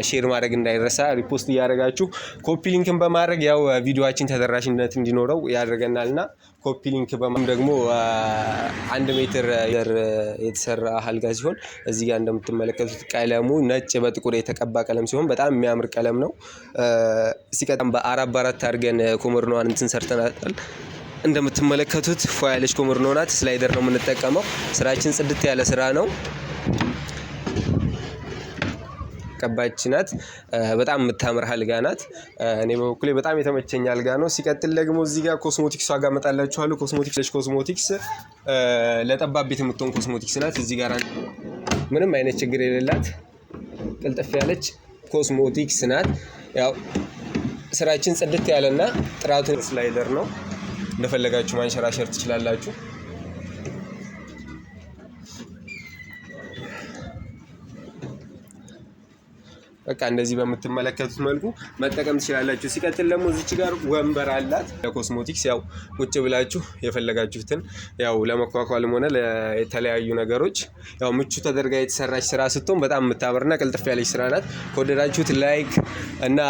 share ማድረግ እንዳይረሳ። Repost እያደረጋችሁ copy link ን በማድረግ ያው ቪዲዮአችን ተደራሽነት እንዲኖረው ያደርገናልና copy link በማድረግ ደግሞ 1 ሜትር የተሰራ አልጋ ሲሆን እዚህ ጋር እንደምትመለከቱት ቀለሙ ነጭ በጥቁር የተቀባ ቀለም ሲሆን በጣም የሚያምር ቀለም ነው። ሲቀጥል በአራት በአራት አድርገን ኮመዲኖዋን እንትን ሰርተናል። እንደምትመለከቱት ፏ ያለች ኮመዲኖ ናት። Slider ነው የምንጠቀመው። ስራችን ጽድት ያለ ስራ ነው። ቀባች ናት። በጣም የምታምር አልጋ ናት። እኔ በበኩሌ በጣም የተመቸኝ አልጋ ነው። ሲቀጥል ደግሞ እዚህ ጋር ኮስሞቲክስ ዋጋ እመጣላችኋለሁ። ኮስሞቲክስ ለጠባብ ቤት የምትሆን ኮስሞቲክስ ናት። እዚህ ጋር ምንም አይነት ችግር የሌላት ቅልጥፍ ያለች ኮስሞቲክስ ናት። ያው ስራችን ጽድት ያለና ጥራቱ slider ነው። እንደፈለጋችሁ ማንሸራሸር ትችላላችሁ። በቃ እንደዚህ በምትመለከቱት መልኩ መጠቀም ትችላላችሁ። ሲቀጥል ደግሞ እዚች ጋር ወንበር አላት ለኮስሞቲክስ፣ ያው ቁጭ ብላችሁ የፈለጋችሁትን ያው ለመኳኳልም ሆነ ለተለያዩ ነገሮች ያው ምቹ ተደርጋ የተሰራች ስራ ስትሆን በጣም የምታምርና ቅልጥፍ ያለች ስራ ናት። ከወደዳችሁት like እና